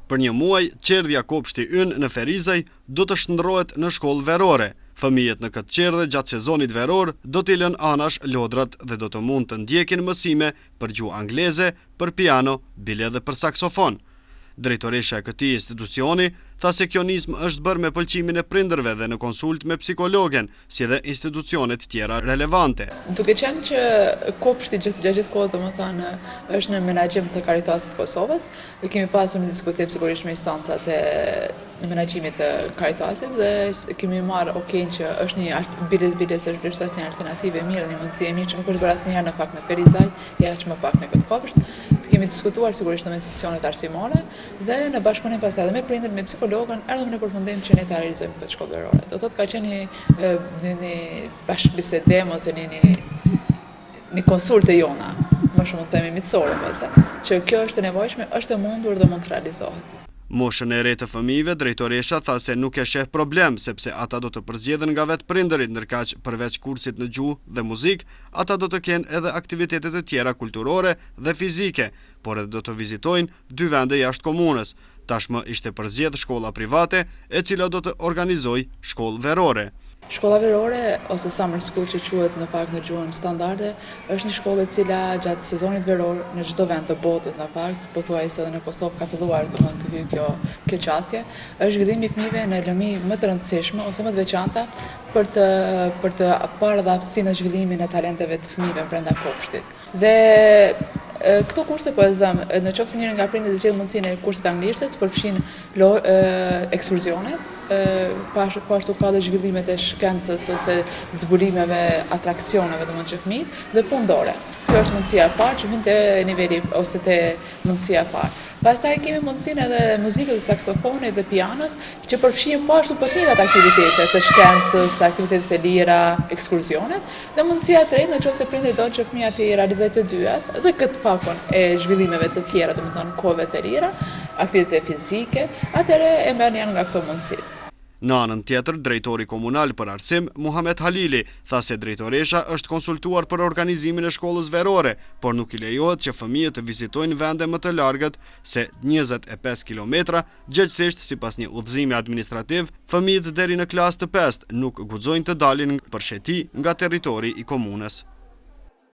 Për një muaj, çerdhja Kopshti Ynë në Ferizaj do të shndërrohet në shkollë verore. Fëmijët në këtë çerdhe gjatë sezonit veror do t'i lënë anash lodrat dhe do të mund të ndjekin mësime për gjuhë angleze, për piano, bile edhe për saksofon. Drejtoresha e këtij institucioni tha se kjo nismë është bërë me pëlqimin e prindërve dhe në konsultë me psikologen, si dhe institucionet tjera relevante. Duke qenë që kopshti gjithë gjatë gjithë kohës domethënë është në menaxhim të Caritasit të Kosovës, Dhe kemi pasur një diskutim sigurisht me instancat e menaxhimit të Caritasit dhe kemi marrë okay-n që është një biles biles është vlerësuar si një alternativë e mirë dhe një mundësi e mirë që nuk është bërë asnjëherë në fakt në Ferizaj, e aq më pak në këtë kopsht. Të kemi diskutuar sigurisht me institucionet arsimore dhe në bashkëpunim pastaj edhe me prindërit, me psikologen, erdhëm në përfundim që ne ta realizojmë këtë shkollë verore. Do thotë ka qenë një një, një bashkëbisedim ose një një një konsultë e jona, më shumë të themi miqësore mbase, që kjo është e nevojshme, është e mundur dhe mund të realizohet. Moshën e re të fëmijëve, drejtoresha tha se nuk e sheh problem, sepse ata do të përzgjedhen nga vetë prindërit, ndërkaq përveç kursit në gjuhë dhe muzikë, ata do të kenë edhe aktivitete të tjera kulturore dhe fizike, por edhe do të vizitojnë dy vende jashtë komunës. Tashmë ishte përzgjedhë shkolla private, e cila do të organizojë shkollë verore. Shkolla verore, ose summer school që quhet në fakt në gjuhën standarde, është një shkollë e cila gjatë sezonit veror në çdo vend të botës në fakt, pothuajse edhe në Kosovë ka filluar domethënë të hyjë kjo kjo qasje, është zhvillimi i fëmijëve në lëmi më të rëndësishme ose më të veçanta për të për të parë dhe aftësinë e zhvillimin e talenteve të fëmijëve brenda kopshtit. Dhe këto kurse po e zëmë, në qoftë se njëri nga prindërit zgjedh mundësinë e kursit të anglishtes, përfshin ekskursionet, po ashtu ka dhe zhvillimet e shkencës ose zbulimeve, atraksioneve, domethënë që fëmijët, dhe punë dore. Kjo është mundësia e parë që hyn te niveli ose te mundësia e parë. Pastaj kemi mundësinë edhe muzikës, saksofonit dhe pianos, që përfshijnë po ashtu po të njëjtat aktivitete të shkencës, të aktivitetet e lira, ekskursionet, dhe mundësia e tretë në qoftë se prindërit donë që fëmija t'i realizojë të dyjat dhe këtë pakon e zhvillimeve të tjera, domethënë kohëve të lira, aktivitete fizike, atëherë e merr njërën nga këto mundësitë. Në anën tjetër, drejtori komunal për arsim, Muhamet Halili, tha se drejtoresha është konsultuar për organizimin e shkollës verore, por nuk i lejohet që fëmijët të vizitojnë vende më të largët se 25 kilometra, gjegjësisht sipas një udhëzimi administrativ, fëmijët deri në klasë të pestë nuk guxojnë të dalin për sheti nga territori i komunës.